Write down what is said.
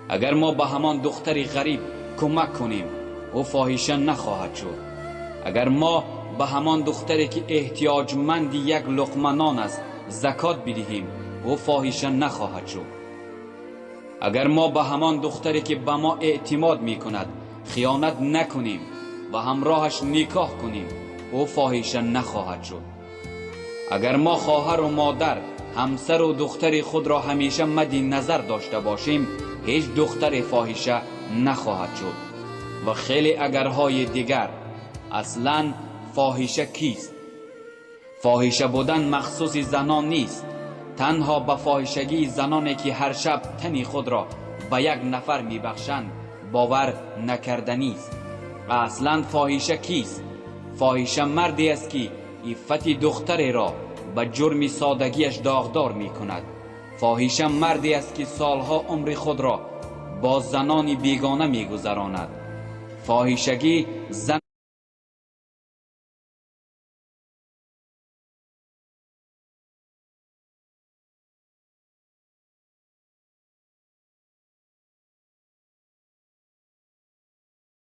Агар мо ба ҳамон духтари ғариб кӯмак кунем, ӯ фоҳиша нахоҳад шуд. Агар мо ба ҳамон духтаре ки эҳтиёҷманди як луқма нон аст, закот бидиҳем, ӯ фоҳиша нахоҳад шуд. Агар мо ба ҳамон духтаре ки ба мо эътимод мекунад, хиёнат накунем ва ҳамроҳаш никоҳ кунем, ӯ фоҳиша нахоҳад шуд. Агар мо хоҳару модар, ҳамсару духтари худро ҳамеша мадди назар дошта бошем, ҳеҷ духтаре фоҳиша нахоҳад шуд. Ва хеле агарҳои дигар. Аслан фоҳиша кист? Фоҳиша будан махсуси занон нест. Танҳо ба фоҳишагии заноне ки ҳар шаб тани худро ба як нафар мебахшанд, бовар накарданист. Аслан фоҳиша кист? Фоҳиша марде аст ки иффати духтареро ба ҷурми содагиаш доғдор мекунад. Фоҳиша марде аст ки солҳо умри худро бо занони бегона мегузаронад. Фоҳишагӣ зан